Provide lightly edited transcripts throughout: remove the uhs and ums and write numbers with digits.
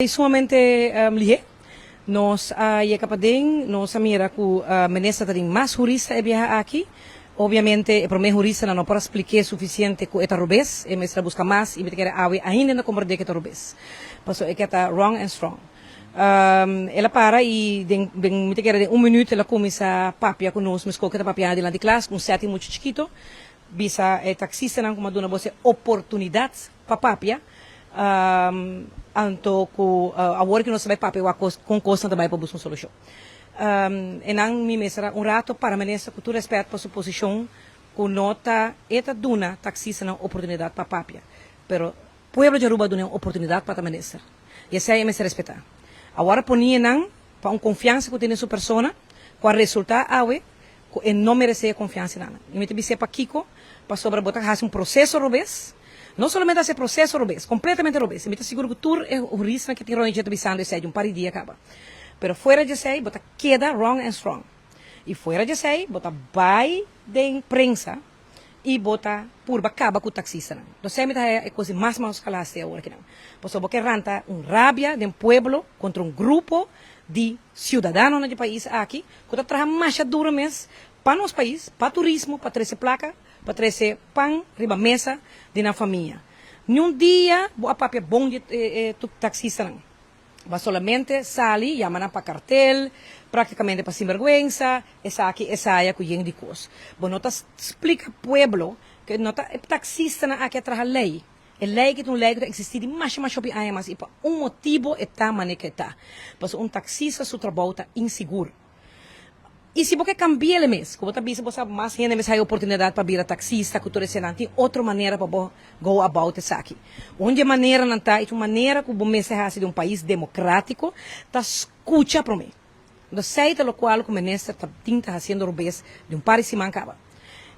Sumamente lihé nos a yega paden, nos a mira ku minister ta tin mas hurista e biaha aki. Obviamente e promé huristanan no por a splik'é sufisiente ku e ta robes, e mester a buska mas i mi ta kere awe ainda no komprendé ku e ta robes. Pasobra e ke ta wrong and strong. El a para i den den mi ta kere den un minüt el a kuminsá papia ku nos meskos ku e ta papia dilanti klas ku un setting muchu chikito, bisa e taksistanan ku mi a duna bo e oportunidat pa papia. Anto ku awor ku nos ta bai papia wak kos kon kosnan ta bai pa buska un solushon. E nan mi mester a un rato para minister ku tur rèspèt pa su posishon ku no ta e ta duna taksistanan oportunidat pa papia pero pueblo di Aruba a duna e un oportunidat pa ta minister i esei e mester respetá. Awor a poni e nan pa un konfiansa ku tin den su persona ku a resultá awe ku e no meresé e konfiansa nan. I mi ta bis'é pakiko, pasobra bo ta hasi un proseso robes, no solamente hasi e proseso robes, kompletamente robes, i mi ta sigur ku tur e hurisnan ke tin rònt dje ta bisando esei di un par di dia kaba. Pero fuera di esei bo ta keda wrong and strong. I fuera di esei bo ta bai den prensa i bo ta purba kaba ku taksistanan. Entonces mi ta haya e kos di mas mas kala hasi awor akinan. Pasobra bo ke ranta un rabia den pueblo kontra un grupo di siudadanonan di pais aki ku ta traha masha duro mes pa nos pais, pa turismo, pa trese plaka, pa trese pan riba mesa di nan famia. Niun dia bo a papia bon di e taksistanan. Bo a solamente sali yama nan pa kartel, praktikamente pa sinbergwensa, esaki, esaya ku yen di kos. Bo no ta splika pueblo ku no ta e taksistanan aki a traha lei. E lei aki ta un lei ku ta eksistí di masha masha hopi aña mas i pa un motibu e ta manera ku e ta. Pasobra un taksista su trabou ta insigur. I si bo ke kambi'el e mes, ku bo ta bisa bo sa mas hende mes haña oportunidat pa bira taksista ku tur esenan, tin otro manera pa bo go about esaki. Un di e maneranan ta, i ta un manera ku bo mester hasi den un pais demokratiko, ta skucha promé. No sei ta lokual ku minister ta tin ta hasiendo robes di un par di siman kaba.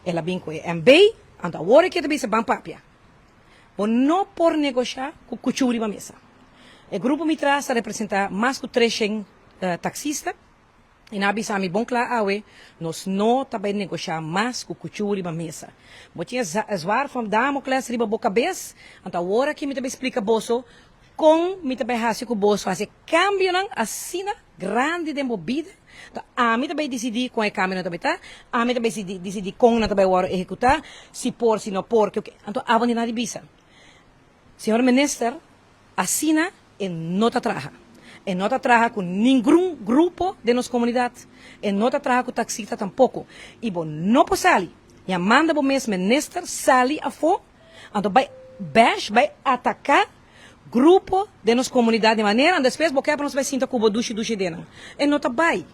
El a bin ku e MB, anto awor e ke ta bisa ban papia. Bo no por negoshá ku kuchú riba mesa. E grupo mi tras ta representá mas ku 300 taksista i nan a bisa mi bon kla awe, nos no ta bai negoshá mas ku kuchú riba mesa. Bo tin e zwaard van Damocles riba bo kabes, anto awor aki mi ta bai splika boso kon mi ta bai hasi ku boso hasi e kambionan asina grandi den bo bida. Ta ami ta bai disidí kon e kambionan ta bai ta, ami ta bai disidí kon nan ta bai wòrdu ehekutá, si por, si no por, ke. Anto abo ni nada di bisa. Señor Minister, asina e no ta traha. E no ta traha ku ningun grupo den nos komunidat, e no ta traha ku taksista tampoko. I bo no por sali yamando bo mes minister sali afó, anto bai bash, bai ataká grupo den nos komunidat di manera, anto despues bo ke pa nos bai sinta ku bo dushi dushi den nan. E no ta bai.